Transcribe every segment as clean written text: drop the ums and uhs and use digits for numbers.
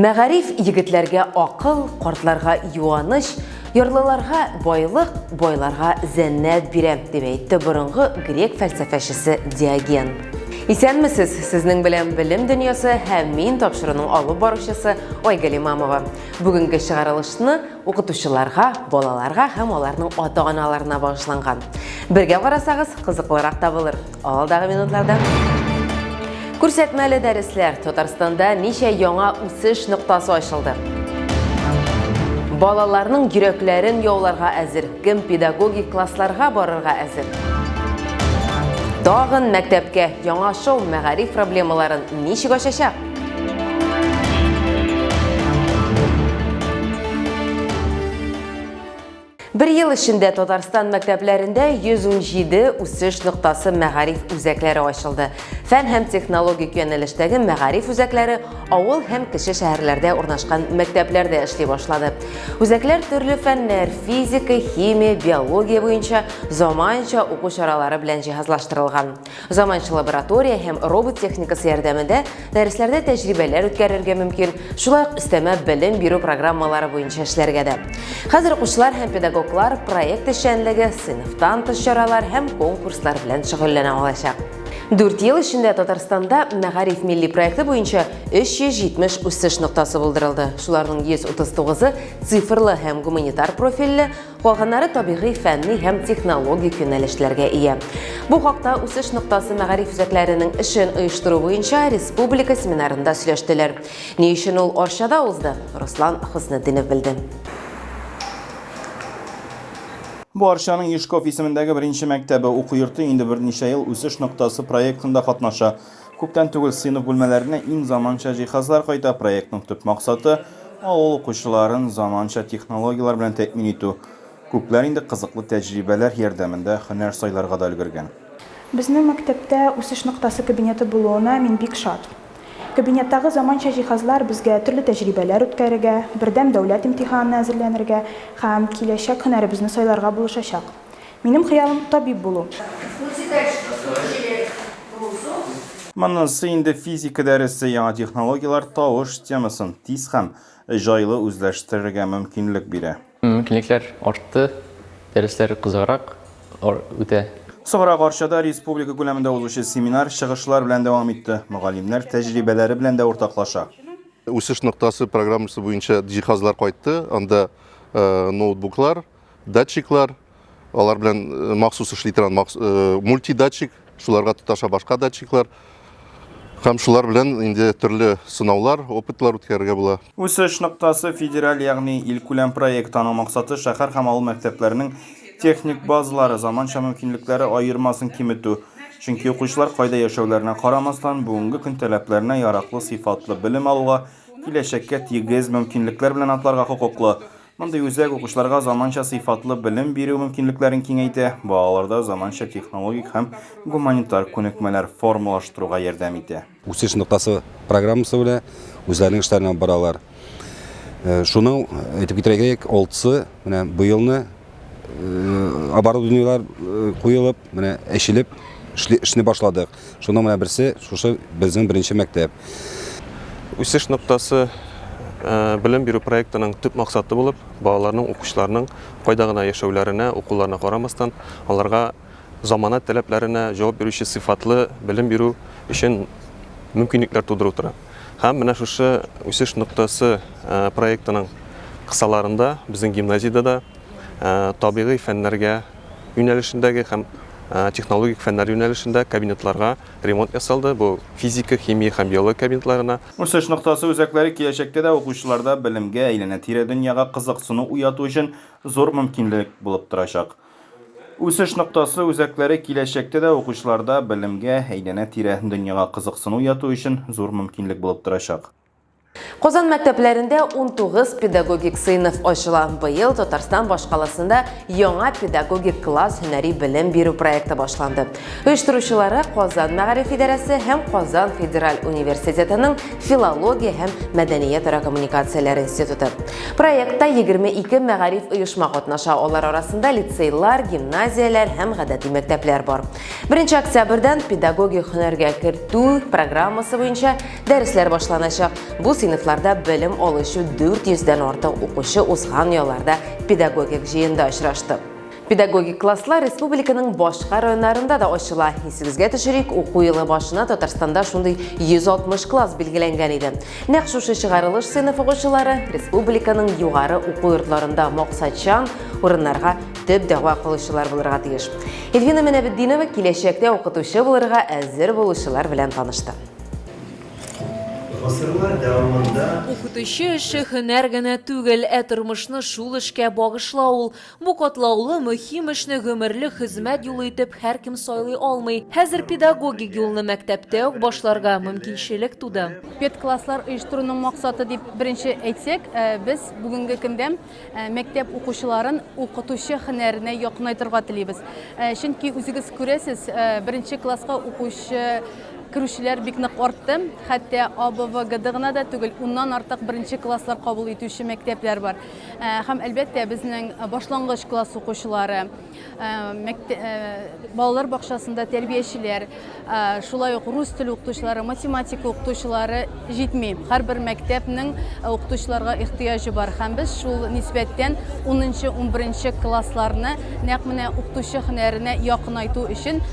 Мәгариф егетләргә акыл, картларга юаныч, ярлыларга байлык, байларга зәннәт бирә, дип әйтте борынгы грек фәлсәфәчесе Диоген. Исәнмесез, сезнең белән Белем дөньясы һәм мин тапшыруның алып баручысы Айгөл Имамова. Бүгенге чыгарылышны укытучыларга, балаларга һәм аларның ата-аналарына багышланган. Бергә карасагыз, кызыклырак та булыр. Алдагы минутларда Күрсәтмәле дәресләр Татарстанда ничә яңа үсеш ноктасы ачылды? Балаларның йөрәкләрен яуларга әзер, кем педагогик классларга барырга әзер? Тагын мәктәпкә яңа шоу мәгариф проблемаларын ничек ачачак? Бер ел эчендә Татарстан мәктәпләрендә 117 үсеш ноктасы мәгариф үзәкләре ачылды. Фән һәм технологик юнәлештәге мәгариф үзәкләре авыл һәм кече шәһәрләрдә урнашкан мәктәпләрдә эшли башлады. Үзәкләр төрле фәннәр, физика, химия, биология буенча заманча уку чаралары белән җиһазлаштырылган. Заманча лаборатория һәм робот техникасы ярдәмендә дәресләрдә тәҗрибәләр үткәрергә мөмкин, шулай ук өстәмә белем бирү программалары буенча эшләргә дә. Хәзер укучылар һәм педагоглар проект эшчәнлеге, сыйныфтан тыш чаралар һәм конкурслар белән шөгыльләнә алачак. Дүрт ел эчендә Татарстанда Мәгариф милли проекты буенча 370 үсеш ноктасы булдырылды. Шуларның 139-ы цифрлы һәм гуманитар профильле, Калганнары табигый, фәнни һәм технологик юнәлешләргә ия. Бу хакта Үсеш ноктасы мәгариф үзәкләренең эшен оештыру буенча республика семинарында сөйләштеләр. Ни өчен ул Арчада узды? Руслан Хөснетдинов белде. Бу Арчаның Ешков исемендәге беренче мәктәбе. Уку йорты инде берничә ел Үсеш ноктасы проектында катнаша. Күптән түгел сыйныф бүлмәләренә иң заманча җиһазлар кайта. Проектның төп максаты, авыл укучыларын заманча технологияләр белән тәэмин итү. Күпләр инде кызыклы тәҗрибәләр ярдәмендә һөнәр сайларга да өлгергән. Безнең мәктәптә Үсеш ноктасы кабинеты булуына мин бик шат. Кабинеттагы заманча җиһазлар безгә төрле тәҗрибәләр үткәрергә, бердәм дәүләт имтиханына әзерләнергә һәм киләчәк һөнәребезне сайларга булышачак. Минем хыялым, табиб булу. Монысы инде физика дәресе, яңа технологияләр тавыш темасын тиз һәм җайлы үзләштерергә мөмкинлек бирә. Мөмкинлекләр артты, дәресләр кызыграк үтә. Соңрак Арчада республика күләмендә узучы семинар чыгышлар белән дәвам итте. Мөгаллимнәр тәҗрибәләре белән дә уртаклаша. Үсеш ноктасы программасы буенча җиһазлар кайтты. Анда ноутбуклар, датчиклар, алар белән э, махсус эшли торган э, мультидатчик, шуларга тоташа башка датчиклар. Һәм шулар белән инде төрле сынаулар, опытлар үткәрергә була. Үсеш ноктасы федераль, ягъни илкүләм проект. Аның максаты шәһәр һәм авыл мәктәпләренең техник базалары, заманча мөмкинлекләре аермасын киметү. Чөнки укучылар кайда яшәүләренә карамастан, бүгенге көн таләпләренә яраклы сыйфатлы белем алуга, киләчәккә тигез мөмкинлекләр белән атларга хокуклы. Мондый үзәк укучыларга заманча сыйфатлы белем бирү мөмкинлекләрен киңәйтә, балаларда заманча технологик һәм гуманитар күнекмәләр формалаштыруга ярдәм итә. Үсеш ноктасы программасы белән үзләренең эшләрен алып баралар. Э, шуның әйтеп китәргә кирәк, алтысы менә быелны э, оборудованиеләр э, куелып, менә эчелеп эшне башладык. Шуның менә берсе шушы безнең беренче мәктәп. Үсеш ноктасы э, белем бирү проектының төп максаты булып, балаларның, укучыларның кайда гына яшәүләренә, укуларына карамастан, аларга замана таләпләренә җавап бирүче сыйфатлы белем бирү өчен мөмкинлекләр тудыру тора. Һәм менә шушы үсеш ноктасы э, проектының кысаларында безнең гимназиядә дә э, табигый фәннәргә юнәлешендәге һәм технологик фәннәр юнәлешендә кабинетларга ремонт ясалды. Бу физика, химия һәм биология кабинетларына. Үсеш ноктасы үзәкләре киләчәктә дә укучыларда белемгә, әйләнә-тирә дөньяга кызыксыну уяту өчен зур мөмкинлек булып торачак. Үсеш ноктасы үзәкләре киләчәктә дә укучыларда белемгә, әйләнә-тирә дөньяга кызыксыну уяту өчен зур мөмкинлек булып торачак. Казан мәктәпләрендә 19 педагогик сыйныф ачыла. Быел Татарстан башкаласында яңа педагогик класс һөнәри белем бирү проекты башланды. Оештыручылары Казан мәгариф идарәсе һәм Казан федераль университетының филология һәм мәдәниятара коммуникацияләр институты. Проектта 22 мәгариф оешма катнаша. Алар арасында лицейлар, гимназияләр һәм гадәти мәктәпләр бар. 1 октябрьдән педагогик һөнәргә кертү программасы буенча Дәресләр башланачак. Бу сыйныфларда белем алучы 400 дән артык укучы узган ялларда педагогик җыенда очрашты. Педагогик класслар республиканың башка районнарында да ачыла. Исегезгә төшерик, уку елы башына Татарстанда шундый 160 класс билгеләнгән иде. Нәкъ шушы чыгарылыш сыйныф укучылары республиканың югары уку йортларында максатчан урыннарга төп дәгъва кылучылар булырга тиеш. Эльвина Мәнәбетдинова киләчәктә укытучы булырга әзер булучылар белән танышты. Гасырлар дәвамында. Укытучы эше һөнәр генә түгел, ә тормышны шул эшкә багышлау ул. Бу катлаулы, мөһим эшне гомерлек хезмәт юлы итеп һәркем сайлый алмый. Хәзер педагогик юлны мәктәптә үк башларга мөмкинчелек туды. Педкласслар оештыруның максаты дип беренче әйтсәк, без бүгенге көндә мәктәп укучыларын укытучы һөнәренә якынайтырга телибез. Чөнки үзегез күрәсез, беренче класска укучы керүчеләр бик нык артты. Хәтта А, Б, В, Г, Д гына да түгел, уннан артык беренче класслар кабул итүче мәктәпләр бар. Һәм, әлбәттә, безнең башлангыч класс укучылары, балалар бакчасында тәрбиячеләр, шулай ук рус теле укытучылары, математика укытучылары җитми. Һәрбер мәктәпнең укытучыларга ихтыяҗы бар һәм без шул нисбәттән унынчы, унберенче классларны нәкъ менә укытучы һөнәренә якынайту өчен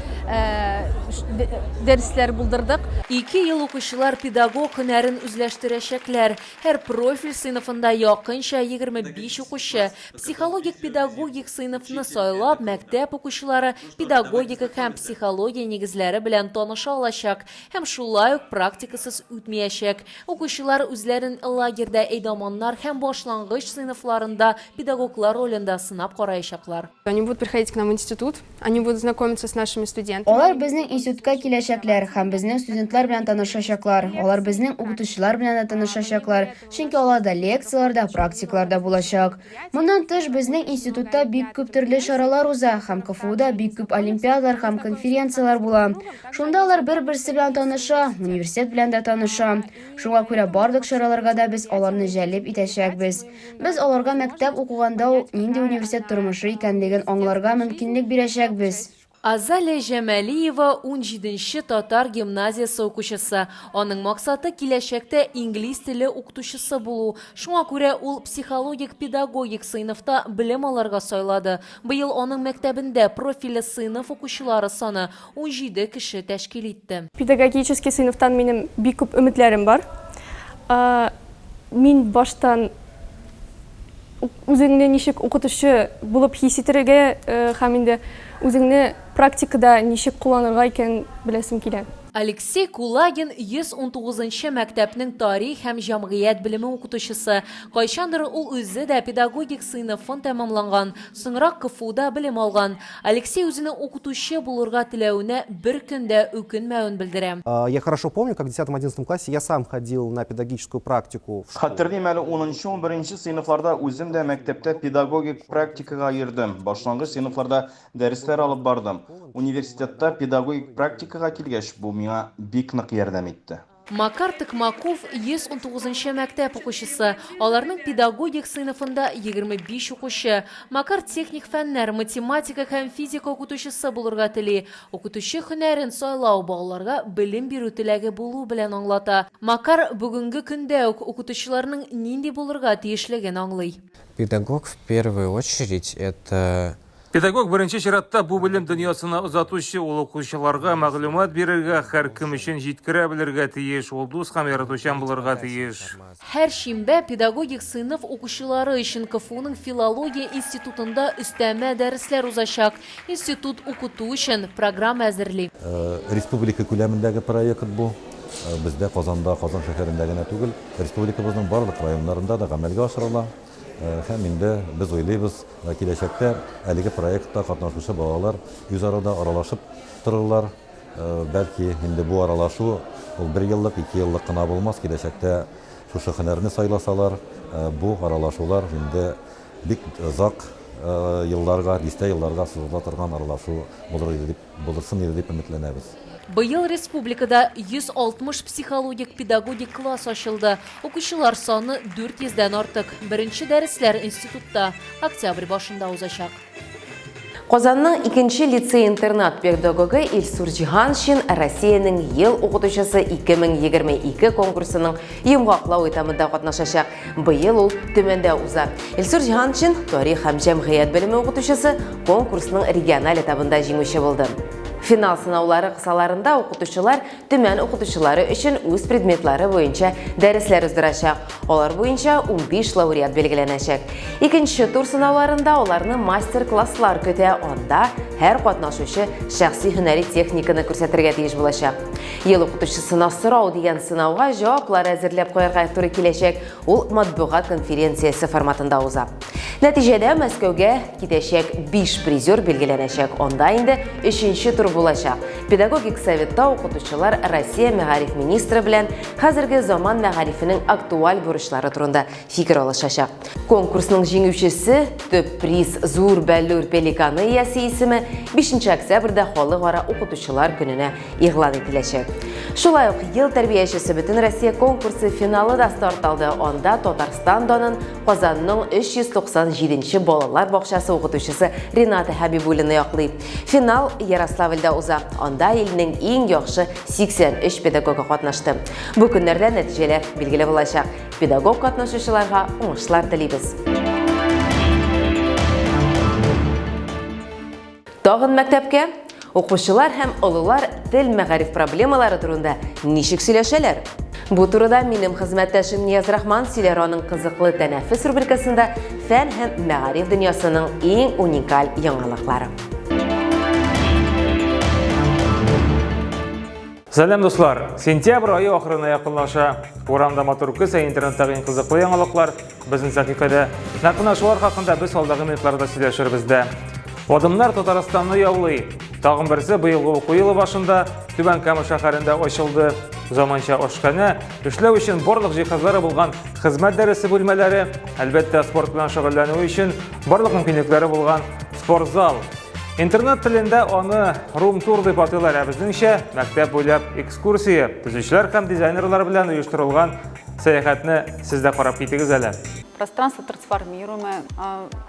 дәресләр булдырдык. Ике ел укучылар педагог һөнәрен үзләштерәчәкләр. Һәр профиль сыйныфында якынча 25 укучы. Психологик-педагогик сыйныфны сайлап, мәктәп укучылары педагогика һәм психология нигезләре белән таныша алачак һәм шулай ук практикасыз үтмиячәк. Укучылар үзләрен лагерьда әйдаманнар һәм башлангыч сыйныфларында педагоглар ролендә сынап караячаклар. Они будут приходить к нам в институт, они будут знакомиться с нашими студентами. Алар безнең институтка киләчәкләр һәм безнең студентлар белән танышачаклар. Алар безнең укытучылар белән дә танышачаклар, чөнки аларда лекцияләр дә, практикалар да булачак. Моннан тыш, безнең институтта бик күп төрле чаралар уза һәм КФУда бик күп олимпиадалар һәм конференцияләр була. Шунда алар бер-берсе белән таныша, университет белән дә таныша. Шуңа күрә барлык чараларга да без аларны җәлеп итәчәкбез. Без аларга мәктәп укыганда ук нинди университет тормышы икәнлеген аңларга мөмкинлек бирәчәкбез. Азалия Җәмәлиева, унҗиденче татар гимназиясе укучысы. Аның максаты, киләчәктә инглиз теле укытучысы булу. Шуңа күрә ул психологик-педагогик сыйныфта белем алырга сайлады. Быел аның мәктәбендә профильле сыйныф укучылары саны 17 кеше тәшкил итте. Педагогический сыйныфтан минем бик күп өметләрем бар. Мин баштан үзеңне ничек укытучы булып хис итәргә һәм инде үзеңне практикада ничек кулланырга икәнен беләсем килә. Алексей Кулагин 119 нчы мәктәпнең тарих һәм җәмгыять белеме укытучысы. Кайчандыр ул үзе дә педагогик сыйныфын тәмамланган, соңрак КФУда белем алган. Алексей үзенең укытучы булырга теләвенә бер көн дә үкенмәвен белдерә. Я хорошо помню, как в десятом-одиннадцатом классе я сам ходил на педагогическую практику в школу. Хәтерлим әле, унынчы-унберенче сыйныфларда үзем дә мәктәптә педагогик практикага йөрдем, башлангыч сыйныфларда дәресләр алып бардым. Университетта педагогик практикага килгәч, бу миңа бик нык ярдәм итте. Макар Токмаков, 119 нчы мәктәп укучысы. Аларның педагогик сыйныфында 25 укучы. Макар техник фәннәр, математика һәм физика укытучысы булырга тели. Укытучы һөнәрен сайлау балаларга белем бирү теләге булу белән аңлата. Макар бүгенге көндә үк укытучыларның нинди булырга тиешлеген аңлый. Педагог в первую очередь это Педагог беренче чиратта бу белем дөньясына озатучы, ул укучыларга мәгълүмат бирергә, һәркем өчен җиткерә белергә тиеш, ул дус һәм яратучан булырга тиеш. Һәр шимбә педагогик сыйныф укучылары өчен КФУның филология институтында өстәмә дәресләр узачак. Институт укыту өчен программа әзерли. Республика күләмендәге проект бу. Бездә Казанда, Казан шәһәрендә генә түгел, республикабызның барлык районнарында да гамәлгә ашырыла. Һәм инде без уйлыйбыз, киләчәктә әлеге проектта катнашучы балалар үзара да аралашып торырлар. Бәлки, инде бу аралашу ул бер еллык, ике еллык кына булмас, киләчәктә шушы һөнәрне сайласалар, бу аралашулар инде бик озак елларга, дистә елларга сузыла торган аралашу булыр иде дип Булырсын иде дип өметләнәбез. Быел республикада 160 психологик-педагогик класс ачылды. Укучылар саны 400 дән артык. Беренче дәресләр институтта октябрь башында узачак. Казанның икенче лицей-интернат педагогы Илсур Җиһаншин Россиянең ел укытучысы 2022 конкурсының йомгаклау этабында катнашачак. Быел ул Төмәндә уза. Илсур Җиһаншин тарих һәм җәмгыять белеме укытучысы конкурсның региональ этабында җиңүче булды. Финал сынаулары кысаларында укытучылар Төмән укытучылары өчен үз предметлары буенча дәресләр уздырачак. Алар буенча 15 лауреат билгеләнәчәк. Икенче тур сынауларында аларны мастер-класслар көтә, анда һәр катнашучы шәхси һөнәри техниканы күрсәтергә тиеш булачак. Ел укытучысына сорау дигән сынауга җаваплар әзерләп куярга туры киләчәк. Ул матбугат конференциясе форматында уза. Нәтиҗәдә Мәскәүгә китәчәк 5 призер билгеләнәчәк. Анда инде өченче тур булачак. Педагогик советта укытучылар Россия мәгариф министры белән хәзерге заман мәгарифенең актуаль бурычлары турында фикер алышачак. Конкурсның җиңүчесе, төп приз Зур бәллүр пеликаны иясе исеме 5 октябрьдә Халыкара укытучылар көненә игълан ителәчәк. Шулай ук Ел тәрбиячесе Бөтенроссия конкурсы финалы да старт алды. Анда Татарстан данын Казанның 397 нче балалар бакчасы укытучысы Рената Хәбибуллина яклый. Финал Ярославльдә уза. Анда илнең иң яхшы 83 педагогы катнашты. Бу көннәрдә нәтиҗәләр билгеле булачак. Педагог катнашучыларга уңышлар телибез. Тагын мәктәпкә? Укучылар һәм олылар тел мәгариф проблемалары турында ничек сөйләшәләр? Бу турыда минем хезмәттәшем Нияз Рахман сөйләр аның кызыклы тәнәфес рубрикасында фән һәм мәгариф дөньясының иң уникаль яңалыклары. Сәлам, дуслар! Сентябрь ае ахырына якынлаша. Урамда матур көз, ә интернеттагы иң кызыклы яңалыклар безнең сәхифәдә. Нәкъ менә шулар хакында без алдагы минутларда сөйләшербез дә. Адымнар Татарстанны яулый. Тагын берсе быелгы уку елы башында Түбән Кама шәһәрендә ачылды. Заманча ашханә, эшләү өчен барлык җиһазлары булган хезмәт дәресе бүлмәләре, әлбәттә, спорт белән шөгыльләнү өчен барлык мөмкинлекләре булган спортзал. Интернет телендә аны рум-тур дип атыйлар, ә безнеңчә мәктәп буйлап экскурсия. Төзүчеләр һәм дизайнерлар белән оештырылган сәяхәтне сез дә карап китегез әле. Пространство трансформируемое.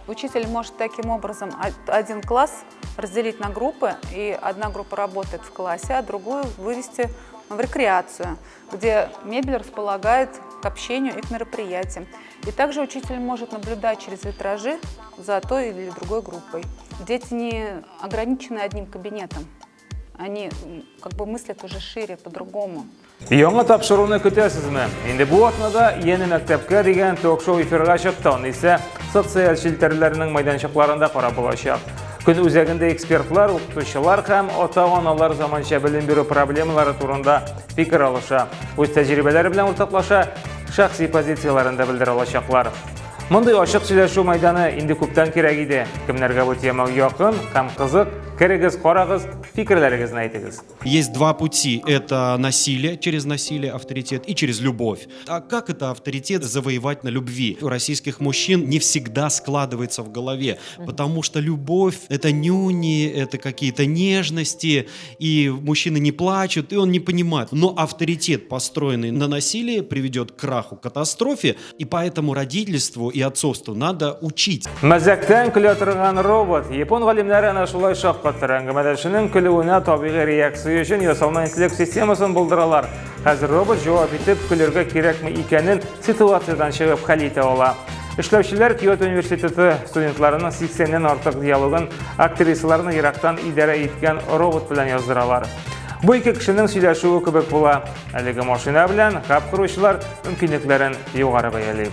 Учитель может таким образом один класс разделить на группы, и одна группа работает в классе, а другую вывести в рекреацию, где мебель располагает к общению и к мероприятиям. И также учитель может наблюдать через витражи за той или другой группой. Дети не ограничены одним кабинетом. Они как бы мыслят уже шире, по-другому. Яңа тапшыруны көтәсезме? Инде бу атнада Янә мәктәпкә дигән ток-шоу эфирга чыкты. Аны исә социаль челтәрләрнең мәйданчыкларында карап булачак. Көн үзәгендә экспертлар, укытучылар һәм ата-аналар заманча белем бирү проблемалары турында фикер алыша, үз тәҗрибәләре белән уртаклаша, шәхси позицияләрен дә белдерә алачаклар. Мондый ачык сөйләшү мәйданы инде күптән кирәк иде. Кемнәргә бу тема якын һәм кызык, керегез, карагыз, фикерләрегезне әйтегез. Есть два пути. Это насилие, через насилие авторитет и через любовь. А как это авторитет завоевать на любви? У российских мужчин не всегда складывается в голове, потому что любовь – это нюни, это какие-то нежности, и мужчины не плачут, и он не понимает. Но авторитет, построенный на насилии, приведет к краху, катастрофе, и поэтому родительству и отцовству надо учить. Мәзәктән көлә торган робот. Япон галимнәре әнә шулай шаккатыра. Әңгәмәдәшенең көлүенә табигый реакция өчен ясалма интеллект системасын булдыралар. Хәзер робот җавап итеп көлергә кирәкме икәнен ситуациядән чыгып хәл итә ала. Эшләүчеләр Киото университеты студентларының 80-нән артык диалогын актрисаларны ерактан идарә иткән робот белән яздыралар. Бу ике кешенең сөйләшүе кебек була. Әлеге машина белән хаб коручылар мөмкинлекләрен югары бәяли.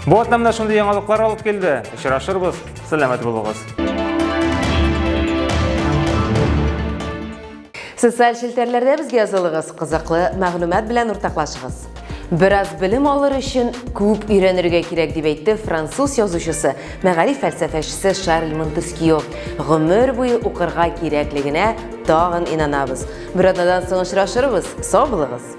Бу атна менә шундый яңалыклар алып килде. Очрашырбыз. Сәламәт булыгыз. Социаль челтәрләрдә безгә язылыгыз, кызыклы мәгълүмат белән уртаклашыгыз. Бераз белем алыр өчен күп өйрәнергә кирәк, дип әйтте француз язучысы, мәгариф фәлсәфәчесе Шарль Монтескьё. Гомер буе укырга кирәклегенә тагын инанабыз. Бер атнадан соң очрашырбыз. Сау булыгыз!